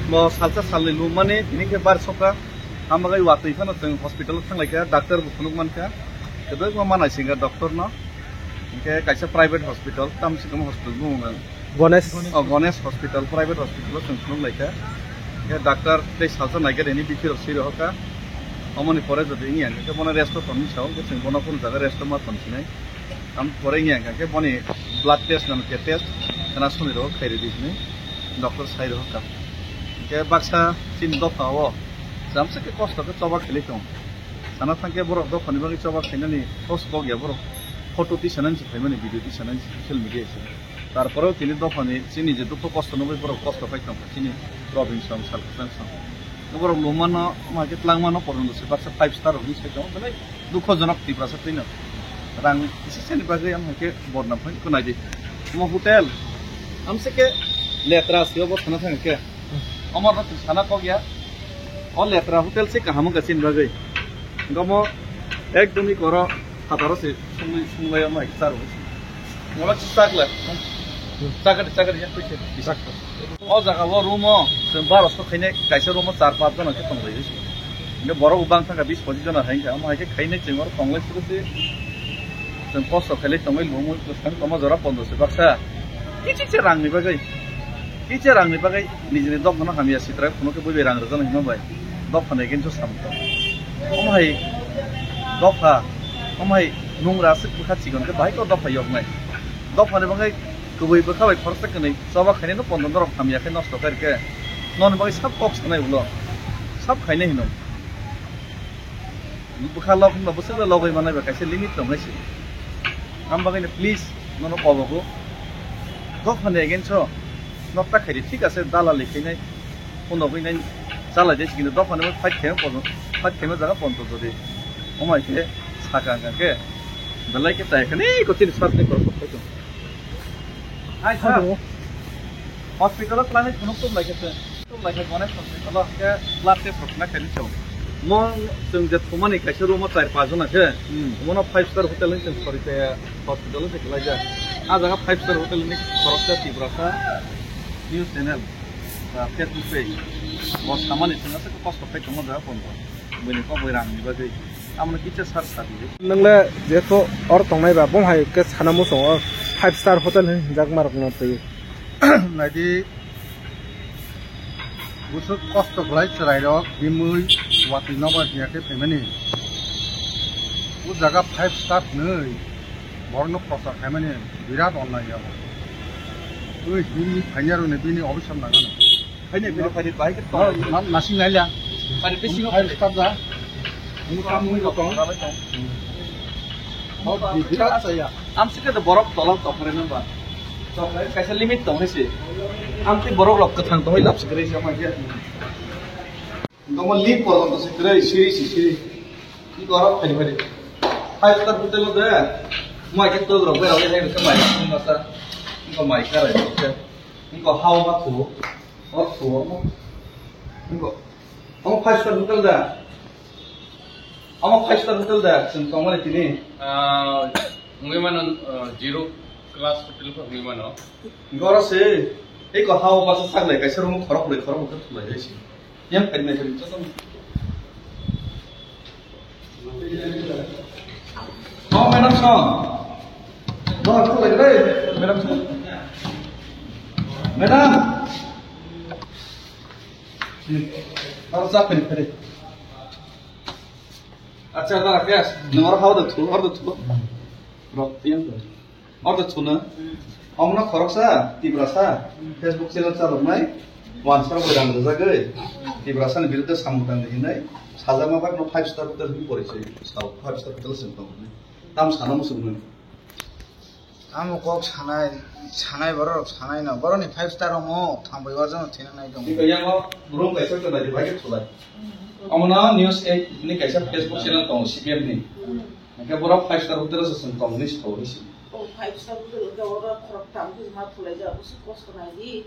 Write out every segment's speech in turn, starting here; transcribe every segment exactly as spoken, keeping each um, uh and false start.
Bo salsa salni lum mani tini khe bar sokha. Hambagai watwi phano chwng hospital o thanglaikha, doctor bo phunuk mankha. Kwbangma manai singkha doctor no. Hinkhe kaisa private hospital, tamsikam hospital bumung. Ganesh. Oh, Ganesh Hospital, private hospital o chwng phunuk laikha. Hinkhe doctor tei salsa naikha, reni biphirok swi rohorkha. Omoni pore jodi wngya hinkhe bono rest o tonwi sao, hinkhe chwng bono kunu jaga rest o ma tonsinai. Am pore wngya hinkhe boni blood test nang khe test khna soni rohor khairidi hinwi doctor sai rohorkha. Hinkhe baksa chini dopha o jamsa khe kosto khe choba khailai tongo. Sana thangkhe borok dophani bagwi choba khainani kos kok ya borok photo tisanani se phaimani, video tisanani se social media se. Tarpore tini dophani chini je dukhu kosto nugwi borok kosto khai tongkha chini Robin song, Salkasang song. Borok lungmano, ma khe tlangmano porjonto se baksa five star rok hinwi sai tongo, belai dukhojonok Tiprasa twino. Rang isi sani bagwi ang hai khe bodnam khai khe naidi. Omo hotel, amse khe letra se obo sana thangkhe. Omo no sana kok ya. O letra hotel se kaham wngkha chini bagwi. Hinkhe omo ekdom i koro phataro se sungwi, sungwi omo hai charo. Omo se chakla. Chakari, chakari ya, koi se. O jaga o room o, chwng baro so khaine kaisa room o char panch jona khe tonglai se. Hinkhe borok bo bang thangkha bis pochis jona hai kha. Omo hai khe khaine chwng oro tonglai se se. Chwng kosto khailai tongwi lungwi bwskang tongma jora pondro se baksa. Kichik se rangni bagwi. Kichik rangni bagwi. Nijini dophano hamya sitra phunukhe bui bai rang rwjaknai hwnba bai dophano against o samung tong. Omo hai dopha, omo hai nungra aswk bwkha chikon khe bahai khe o dopha yoknai. Dophani bagwi kwbwi bwkha bai khoroksa kwnwi choba khainai no pondro norok hamya khe nosto khairokhe noni bagwi sab kok sanai ulo sab khainai hino. Bwkha log hwnba bwswk logwi manai ba kaisa limit tong hai se. Am bagwi no please nono kobogo. Dophani against o nok ta khaidi thik ase dalali khainai. Phunugwi nai chalai de sikino dophani fight khaima pono, fight khaima jaga ponto jodi. Omai khe saka hwnka khe belai khe chai khani ko tini sat ni korok phai tong. Hai sir. Hello. Hospital o twlangwi phunuk tum lai khe se. Tum lai khe Ganesh hospital o hwnkhe blood test rok khlai khaini chwng. Mo chwng je thumani kaisa room o char panch jona khe. Hmm. Mono five star hotel ni chwng sori khe hospital o se kwlai jak. A jaga five star hotel ni khoroksa Tiprasa news channel, ah, Facebook page. Bo samani chwng aswk kosto khai tongma jaga ponto. Buini kok bai rang ni bagwi. Amno kisa sar sadi. Nwngle jeto or tongnai ba bom hai ke sana muchung o five star hotel hin jak marok no twi. Naidi busuk kosto khlai chwrai rok bimui watwi nobar hiya khe phaimani. O jaga five star hwnwi borokno prochar khaimani birat onnai ya. Ui bini phainai rokni bini obisam nangano. Phainai, phainai, phainai, bahai khe tong. Ma, ma, masing nai liya. Phainai, bisingo phainai. Start da. Ini kamu ini kotong. Tong. Oh, di, di, tak saya. Amsike de borok tolong tokre nang ba. Tokre kaisa limit tong hai se. Amtwi borok rok kwthang tongwi lap sikre se mai khe. Domo limit porjonto sikre siri si siri. Ni borok phainai phainai. Five star hotel de. Mai khe tog rok bai rok hai khe mai masa. Ni ko mai kare. Ni ko hao ma thu. Hor suo. Niko. Omo five star hotel da. Omo five star hotel da. Chwng tongmani tini. Ah, wngwi mano, ah, zero class hotel khe wngwi mano. Goro se. Eko hao basa saklai kaisa room khorok brwi khorok hotel thulai hai se. Yang phaimai khe joto. Oh, madam song. Dohor kok lagi deh, madam song. Madam. Harus siapa nih tadi? Acha, dah, guys. Nomor hao dah tu, hao dah tu. Rok tiang dah. Order chuna. Omono khoroksa Tiprasa Facebook channel chaloknai wansar bai rang rwjagwi Tiprasani birudde samung tangdi hinwi sajakma bagno five star hotel hinwi porichoi sao, five star hotel se wng tongmani. Tam sana muchungmani. Tamo kok sanai, sanai borok sanai no. Borokni five star omo thangbai warjano thina nai tongo. Tiko yango room kaisa tongnai di bai khe thulai. Omono News eight ni kaisa Facebook channel tongo C P M ni. Hingke borok five star hotel o se chwng tongmani se tongmani se. O five star hotel hingke oro khorok tam khe ma thulai ja, busi kosto nai di.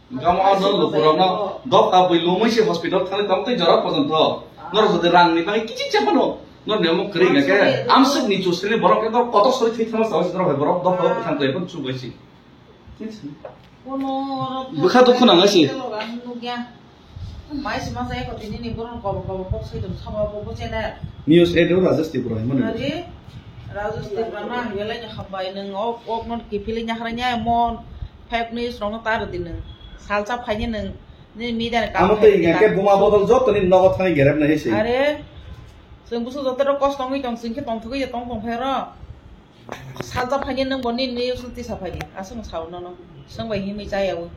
Hingke omo ano lukurokno dopha bui lomwi se hospital thangwi tong tei jora porjonto. Norok jodi rangni bagwi kichik se phano norni omo kwrwi hingke amswkni chusrini borok khe kotor sori thwi thangma sawi se norok hai borok dopha o kwthang twi phano chubai se. Bwkha dukhu nang se. Hotel o ang nukya. Mai se masa eko tini ni borok kobo kobo kok sai tong sabo bo bo channel. News eight o Rajesh Tripura himani. Ari Rajesh Tripura ma ang belai ni hambai nwng o kok no kipili nyakra nya mo fake news rong no tar di nwng. Salsa phaini nwng ni media ni Amo kam tei khai ingya di ke buma bodol joto ni nogo thani gerep na hisi. Are chwng busu joto rok kosto wngwi tong chwng khe tong thugwi tong tong phai ro. Salsa phaini nwng bo ni news tisa phaidi aswk sao nono. Swng bai himwi chaya o.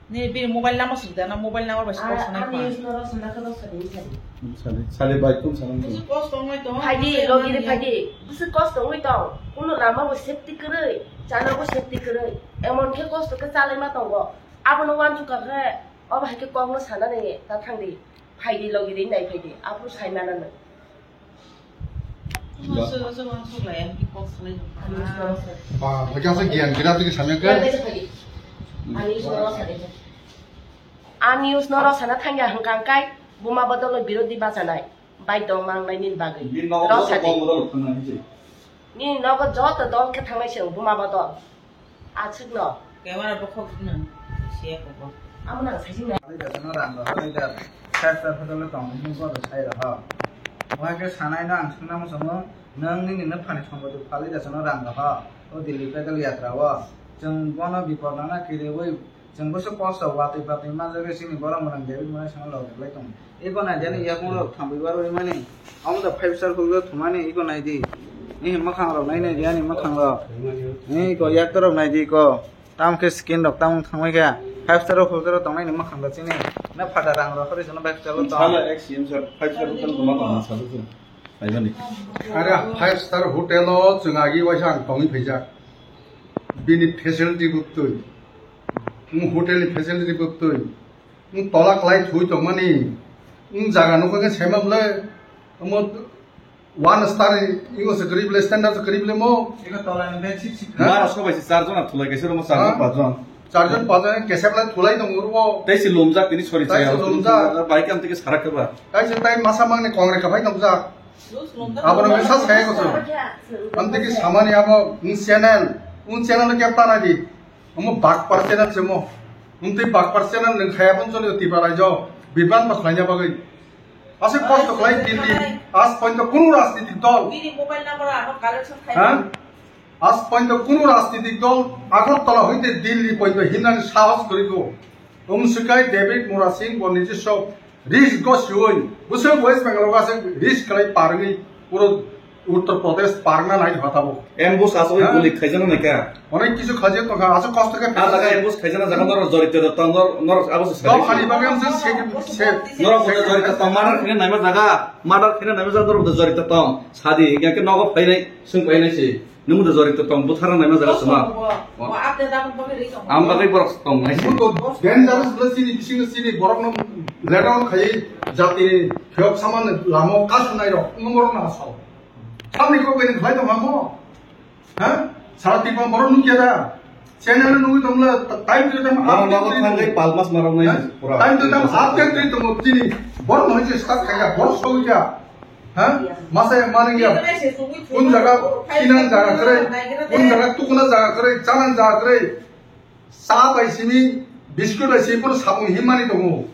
Nini bini mobile number sidi na, mobile number bai Ah, spok sanai ani kha. Use no rosana khe rosadi sadi. Sale, sale bai kum sanang Busu kha. Kosto wngwi tong. Phaidi, logi de phaidi. Busu kosto wngwi tong. Kuno lama bo safety kwrwi, chana bo safety kwrwi. Emon khe kosto khe chalai ma tongo. Abono uansukha khe, obo hai khe kokno sanani ta thangdi. Phaidi, logi de nai phaidi. Aphuru sai mananw. Ba, bwkha se giyan gira tigi samya ke. Ani use no rosana thangya hwnkha kai buma bodolo birodhi bachanai bai tong mangnai nini bagwi. Nini nogo joto Rosadi. Dol bodolo thangnai se. Nini nogo joto dol khe thangnai se buma bodol. Aswkno. Camera bokhok no siya koko. Amo nang sajing na. Phalwi da sano rang rw hwnwi da. Sir, sir, hotel o tong hwnwi bodo sai rw ho. Wngkhe sanai no ang swngna muchungo, nwng nini no phani somboti phalwi da sano rang rw ho. O Delhi pedal yatra o. Chwng bono bipor nana kiriwi, chwng bwswk kosto watwi patwi manjagwi chini borok mwnang David Murasingha lok rwlai tongo. Iko nai di ani yakung rok thangwi barwi mani. Omo da five star hotel o thumani iko nai di. Ni mwkhang rok nai nai di ani mwkhang rok. Ni iko yakta rok nai di iko. Tamo khe skin rok tamo thangwi khe. Five star hotel o tongnai ni mwkhang rok chini. Na phada rang rok khori sono five star o tong. Sala ek C M sir, five star hotel tongma tong sala se. Aibani. Are five star hotel o chwng agi waisa ang tongwi phaijak. Bini facility buktwi. Hotel ni facility buktwi. Nwng tola kwlai thwi tongmani, nwng jaga nukha khe saima bwle, omo one star ni, ego se kwrwi bwle, standard se kwrwi bwle mo. Ego tola ni bed sheet sik Ha? Mara sobai se char jona thulai kaisa romo char Ha? jon, pas jon. Char jon, pas jon, kesa bwle thulai tongo oro. Tai se lumjak tini sori Tai chaya, se lumjak. Bai kam tike sarak khe ba. Tai se tai masa mangni kongre kaphai tongjak. Abono mesa saya ko so. Am tike samani abo, nwng channel, nwng channel no kep tanai di. Omo bakpar channel se mo. Wngtwi bakpar channel nwng khaya pon choli Tipra raijo bibran ba khlaina bagwi. Aswk kosto khlai Delhi, as pointo kunu rajnitik dol. Bini mobile number ano collection khai. Ha? As pointo kunu rajnitik dol Agartala hoite Delhi pointo himnani sahos kwrwi kho. Wng swkhe David Murasing bo nijiswa Risk go siwi, bwswk West Bengal o aswk risk khlai parwi, puro Uttar Pradesh parna nai hota bo. Ambush aswk Ha? Guli khaijana nai ka. Onek kisu khaijak tongkha, aswk kosto khe Ah, jaga ambush khaijana jaga norok jorito tong, nor-, norok abo se Dol sari. Hani bagwi amsa se, se. Norok bodo jorito tong, murder khina naima jaga, murder khina naima jaga norok bodo jorito tong. Sadi, hingke nogo phainai, swng phainai se. Nwng da jorito tong, buthara naima jaga sama. Bo, bo, bo, update aboni bagwi ri tong. Ang bagwi borok tong nai se. Bo to dangerous bwle chini bisingo chini borokno let down khai jati phiyok samani lama o kasu nai rok, nwng borok na asol. Samni kok bini khlai tong hamo. Ha? Sara Tripura borok nukya da. Channel nugwi tongla, time to time Borok update nogo ri thangwi tong. Pal mas marok nai Ha? Pura. Time to time update ri tong chini. Borok no je start kaya, borok soi kaya. Ha? Masa yang mana ya? Kun jaga, kinang jaga kere, kun jaga tukuna jaga kere, chanan jaga kere. Sa bai simi, biscuit bai simi, pun sabung himani tongo.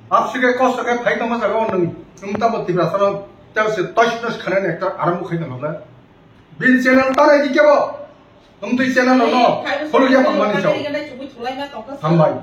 Apsi ke kosto ke phai tongma jaga o nwng, nwng tamo Tiprasa no, tamo se tosh tosh khana nektar aram khai tongma. Bin channel tarai di kebo. Nwng twi channel no, follow ya tongmani chao. Hambai.